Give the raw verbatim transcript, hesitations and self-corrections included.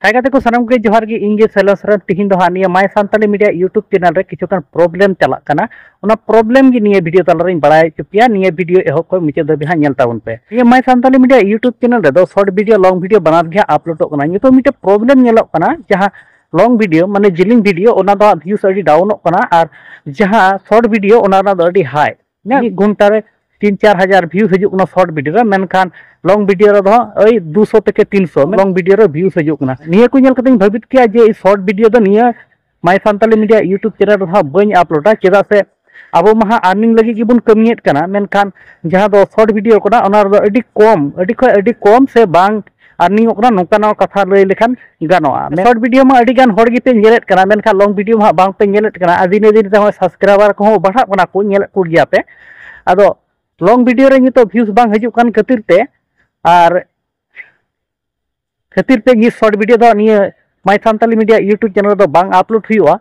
ᱦᱟᱭ ᱜᱟᱛᱮ ᱠᱚ ᱥᱟᱱᱟᱢ ᱠᱚᱜᱮ ᱡᱚᱦᱟᱨ ᱜᱮ, ᱤᱧ ᱜᱮ ᱥᱮᱞᱮᱱ ᱥᱚᱨᱮᱱ᱾ ᱛᱤᱦᱤᱧ ᱫᱚ ᱦᱟᱸᱜ ᱱᱤᱭᱟᱹ My Santali Media YouTube channel ᱨᱮ ᱠᱤᱪᱷᱩ ᱜᱟᱱ problem ᱪᱟᱞᱟᱜ ᱠᱟᱱᱟ, ᱚᱱᱟ problem ᱜᱮ ᱱᱤᱭᱟᱹ video ᱛᱟᱞᱟᱨᱤᱧ ᱵᱟᱲᱟᱭ ᱦᱚᱪᱚ ᱯᱮᱭᱟ᱾ ᱱᱤᱭᱟᱹ video ᱮᱦᱚᱵ ᱠᱷᱚᱱ ᱢᱩᱪᱟᱹᱫ ᱫᱷᱟᱹᱵᱤᱡ ᱦᱟᱸᱜ ᱧᱮᱞ ᱛᱟᱵᱚᱱ ᱯᱮ᱾ ᱱᱤᱭᱟᱹ My Santali Media YouTube channel ᱨᱮᱫᱚ short video, long video ᱵᱟᱱᱟᱨ ᱜᱮ ᱦᱟᱸᱜ uploadᱚᱜ ᱠᱟᱱᱟ᱾ ᱱᱤᱛᱚᱜ ᱢᱤᱫᱴᱮᱱ problem ᱧᱮᱞᱚᱜ ᱠᱟᱱᱟ, ᱡᱟᱦᱟᱸ long video ᱢᱟᱱᱮ ᱡᱮᱞᱮᱧ video, ᱚᱱᱟ ᱫᱚ ᱦᱟᱸᱜ views ᱟᱹᱰᱤ downᱚᱜ ᱠᱟᱱᱟ, ᱟᱨ ᱡᱟᱦᱟᱸ short video ᱚᱱᱟ ᱨᱮᱱᱟᱜ ᱫᱚ ᱟᱹᱰᱤ high᱾ ᱢᱤᱫ ᱜᱷᱚᱱᱴᱟ ᱨᱮ ᱛᱤᱱ ᱪᱟᱨ ᱦᱟᱡᱟᱨ views ᱦᱤᱡᱩᱜ ᱠᱟᱱᱟ short video ᱨᱮ, ᱢᱮᱱᱠᱷᱟᱱ long video ᱨᱮᱫᱚ ᱦᱟᱸᱜ ᱳᱭ ᱫᱩᱥᱚ ᱛᱷᱮᱠᱮ ᱛᱤᱱᱥᱚ long video ᱨᱮ views ᱦᱤᱡᱩᱜ ᱠᱟᱱᱟ᱾ ᱱᱤᱭᱟᱹ ᱠᱚ ᱧᱮᱞ ᱠᱟᱛᱮᱧ ᱵᱷᱟᱹᱵᱤᱛ ᱠᱮᱜᱼᱟ ᱡᱮ short video ᱫᱚ ᱱᱤᱭᱟᱹ My Santali Media YouTube channel ᱨᱮᱫᱚ ᱦᱟᱸᱜ ᱵᱟᱹᱧ uploadᱟ, ᱪᱮᱫᱟᱜ ᱥᱮ ᱟᱵᱚ ᱢᱟ ᱦᱟᱸᱜ earning ᱞᱟᱹᱜᱤᱫ ᱜᱮᱵᱚᱱ ᱠᱟᱹᱢᱤᱭᱮᱫ ᱠᱟᱱᱟ, ᱢᱮᱱᱠᱷᱟᱱ ᱡᱟᱦᱟᱸ ᱫᱚ short video ᱠᱟᱱᱟ, ᱚᱱᱟ ᱨᱮᱫᱚ ᱟᱹᱰᱤ ᱠᱚᱢ, ᱟᱹᱰᱤ ᱠᱷᱚᱱ ᱟᱹᱰᱤ ᱠᱚᱢ ᱥᱮ ᱵᱟᱝ earningᱚᱜ ᱠᱟᱱᱟ, ᱱᱚᱝᱠᱟᱱᱟᱜ ᱠᱟᱛᱷᱟ ᱞᱟᱹᱭ ᱞᱮᱠᱷᱟᱱ ᱜᱟᱱᱚᱜᱼᱟ᱾ Short video ᱢᱟ ᱟᱹᱰᱤ ᱜᱟᱱ ᱦᱚᱲ ᱜᱮᱯᱮ ᱧᱮᱞᱮᱫ ᱠᱟᱱᱟ, ᱢᱮᱱᱠᱷᱟᱱ long video ᱢᱟ ᱦᱟᱸᱜ ᱵᱟᱝᱯᱮ ᱧᱮᱞᱮᱫ ᱠᱟᱱᱟ᱾ ᱟᱨ ᱫᱤᱱᱮ ᱫᱤᱱ ᱛᱮ ᱦᱚᱸᱜᱼᱚᱭ subscriber ᱠᱚᱦᱚᱸ ᱵᱟᱲᱦᱟᱜ ᱠᱟᱱᱟ ᱠᱚ, ᱧᱮᱞᱮᱫ ᱠᱚ ᱜᱮᱭᱟ ᱯᱮ᱾ ᱟᱫᱚ long video ᱨᱮ ᱱᱤᱛᱚᱜ views ᱵᱟᱝ ᱦᱤᱡᱩᱜ ᱠᱟᱱ ᱠᱷᱟᱹᱛᱤᱨ ᱛᱮ, ᱟᱨ ᱠᱷᱟᱹᱛᱤᱨ ᱛᱮ ᱱᱤᱭᱟᱹ short video ᱫᱚ ᱱᱤᱭᱟᱹ My Santali Media YouTube channel ᱨᱮᱫᱚ ᱵᱟᱝ upload ᱦᱩᱭᱩᱜᱼᱟ᱾